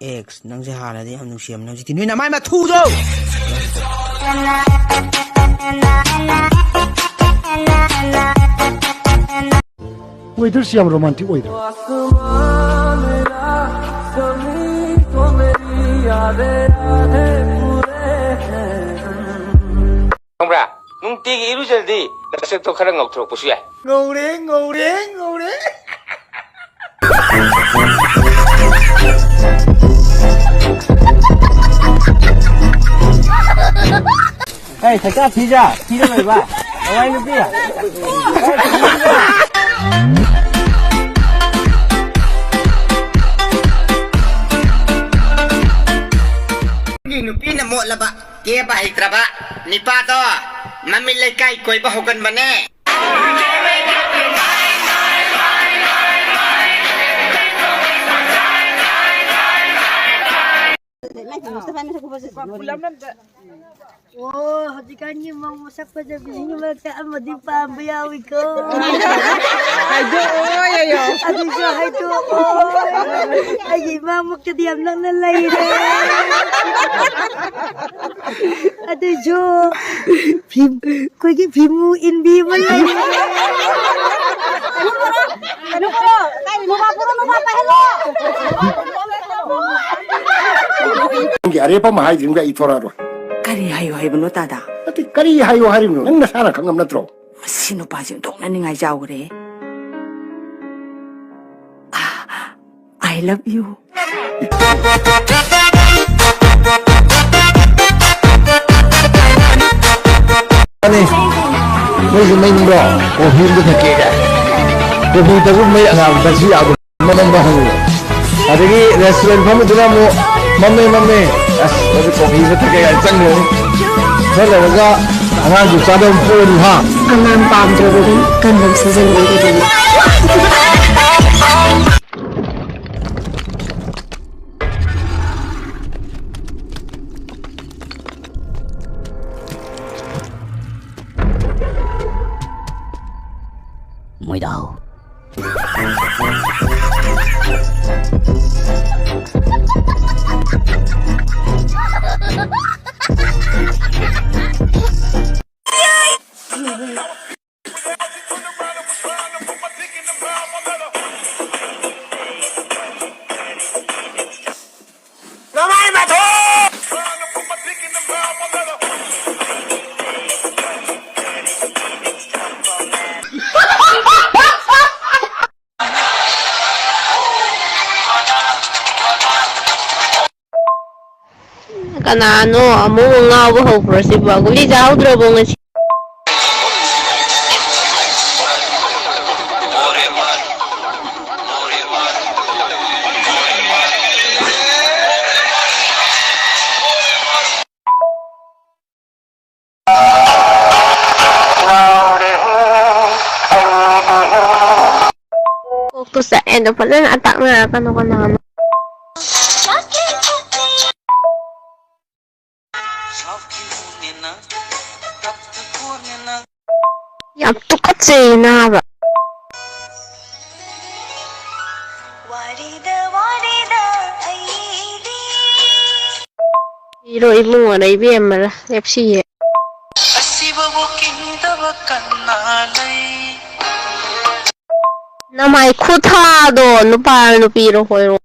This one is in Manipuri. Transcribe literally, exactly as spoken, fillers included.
ꯑꯦꯛꯁ, ꯅꯪꯁꯦ ꯍꯥꯟꯅꯗꯤ ꯌꯥꯝ ꯅꯨꯡꯁꯤꯔꯝꯕꯅꯦ, ꯍꯧꯖꯤꯛꯇꯤ ꯅꯣꯏ ꯅꯃꯥꯏ ꯃꯊꯨꯗꯣ! ꯋꯦꯗꯔꯁꯤ ꯌꯥꯝ ꯔꯣꯃꯥꯟꯇꯤꯛ ꯑꯣꯏꯗ꯭ꯔꯣ? ꯈꯪꯕ꯭ꯔꯥ? ꯅꯨꯡꯇꯤꯒꯤ ꯏꯔꯨꯖꯔꯗꯤ ꯅꯁꯛꯇꯣ ꯈꯔ ꯉꯧꯊꯣꯔꯛꯄꯁꯨ ꯌꯥꯏ꯫ ꯉꯧꯔꯦ, ꯉꯧꯔꯦ, ꯉꯧꯔꯦ꯫ ꯑꯩ ꯁꯛꯇꯥ ꯊꯤꯖ, ꯊꯤꯔ ꯂꯩꯕ꯫ ꯂꯋꯥꯏ ꯅꯨꯄꯤ꯫ ꯅꯨꯄꯤꯅ ꯃꯣꯠꯂꯕ, ꯀꯦꯕ ꯍꯩꯇ꯭ꯔꯕ, ꯅꯤꯄꯥꯗꯣ ꯃꯃꯤꯠ ꯂꯩꯀꯥꯏ ꯀꯣꯏꯕ ꯍꯧꯒꯟꯕꯅꯦ꯫ ꯑꯣ, ꯍꯧꯖꯤꯛꯀꯥꯟꯒꯤ ꯃꯧ ꯃꯁꯛ ꯐꯖꯕꯤꯁꯤꯡꯒꯤ ꯃꯔꯛꯇ ꯑꯃꯗꯤ ꯄꯥꯝꯕ ꯌꯥꯎꯏꯀꯣ꯫ ꯍꯥꯏꯗꯣꯛꯑꯣ ꯌꯥꯌꯣ꯫ ꯑꯗꯨꯁꯨ ꯍꯥꯏꯗꯣꯛꯑꯣ꯫ ꯑꯩꯒꯤ ꯏꯃꯥꯃꯛꯇꯗꯤ ꯌꯥꯝ ꯅꯛꯅ ꯂꯩꯔꯦ꯫ ꯑꯗꯨꯁꯨ ꯐꯤ-, ꯑꯩꯈꯣꯏꯒꯤ ꯐꯤꯃꯨ ꯏꯟꯕꯤ ꯑꯃ ꯂꯩꯔꯦ꯫ ꯅꯪꯒꯤ ꯑꯔꯦꯞꯄ ꯑꯃ ꯍꯥꯏꯗ꯭ꯔꯤꯕ ꯑꯩ ꯊꯣꯔꯛꯑꯔꯣꯏ꯫ ꯀꯔꯤ ꯍꯥꯏꯌꯨ ꯍꯥꯏꯕꯅꯣ, ꯇꯥꯗ? ꯅꯠꯇꯦ, ꯀꯔꯤ ꯍꯥꯏꯌꯨ ꯍꯥꯏꯔꯤꯕꯅꯣ? ꯅꯪ ꯅꯁꯥꯅ ꯈꯪꯉꯝ ꯅꯠꯇ꯭ꯔꯣ? ꯃꯁꯤ ꯅꯨꯄꯥꯁꯤ ꯑꯣꯟꯊꯣꯛꯅ ꯅꯤꯡꯉꯥꯏ ꯆꯥꯎꯈ꯭ꯔꯦ꯫ ꯑꯥ, I love you꯫ ꯃꯥꯅꯦ꯫ ꯃꯩꯁꯨ ꯃꯩꯅꯤꯡꯕ꯭ꯔꯣ? ꯀꯣꯐꯤ ꯑꯝꯇ ꯊꯛꯀꯦꯒ꯫ ꯀꯣꯐꯤ ꯊꯛꯄ ꯃꯩ ꯑꯉꯥꯡꯕ ꯊꯛꯁꯤ ꯌꯥꯕ꯭ꯔꯣ? ꯃꯅꯝ ꯍꯪꯉꯤ꯫ ꯑꯗꯒꯤ ꯔꯦꯁꯇꯨꯔꯦꯟ ꯐꯝꯕꯗꯨꯅ ꯑꯃꯨꯛ ꯃꯝꯃꯦ, ꯃꯝꯃꯦ꯫ ꯑꯁ, ꯑꯗꯨ ꯀꯣꯐꯤ ꯑꯃ ꯊꯛꯀꯦ ꯀꯥꯏꯅ ꯆꯪꯈ꯭ꯔꯅꯤ꯫ ꯈꯔ ꯂꯩꯔꯒ ꯑꯉꯥꯡꯁꯨ ꯆꯥꯗꯕ ꯄꯣꯠꯅꯤ, ꯍꯥ? ꯑꯉꯥꯡ ꯄꯥꯝꯗ꯭ꯔꯕꯗꯤ ꯀꯟꯗꯣꯝ ꯁꯤꯖꯤꯟꯅꯒꯗꯕꯅꯤ꯫ ꯃꯣꯏꯗꯥꯎ꯫ ꯀꯅꯥꯅꯣ ꯑꯃꯨꯛ ꯉꯥꯎꯕ ꯍꯧꯈ꯭ꯔꯣ ꯁꯤꯕꯣ? ꯒꯨꯂꯤ ꯆꯥꯍꯧꯗ꯭ꯔꯕꯣ ꯉꯁꯤ? ꯀꯣꯛꯇꯨ ꯆꯥꯛꯑꯦ ꯑꯗꯣ ꯐꯖꯅ ꯇꯥꯛꯅꯔꯛꯀꯅꯨ ꯀꯅꯥꯅꯣ꯫ ꯌꯥꯝ ꯇꯨꯀꯠꯆꯩ ꯅꯥꯕ꯫ ꯏꯔꯣ ꯏꯕꯨꯡꯉꯣꯔ ꯏꯕꯦꯝꯃꯔ ꯂꯦꯞꯁꯤꯌꯦ꯫ ꯑꯁꯤꯕꯕꯨ ꯀꯤꯗꯕ ꯀꯅꯥ ꯂꯩ? ꯅꯃꯥꯏ ꯈꯨꯊꯥꯗꯣ ꯅꯨꯄꯥꯔ ꯅꯨꯄꯤꯔꯣ ꯍꯣꯏꯔꯣ?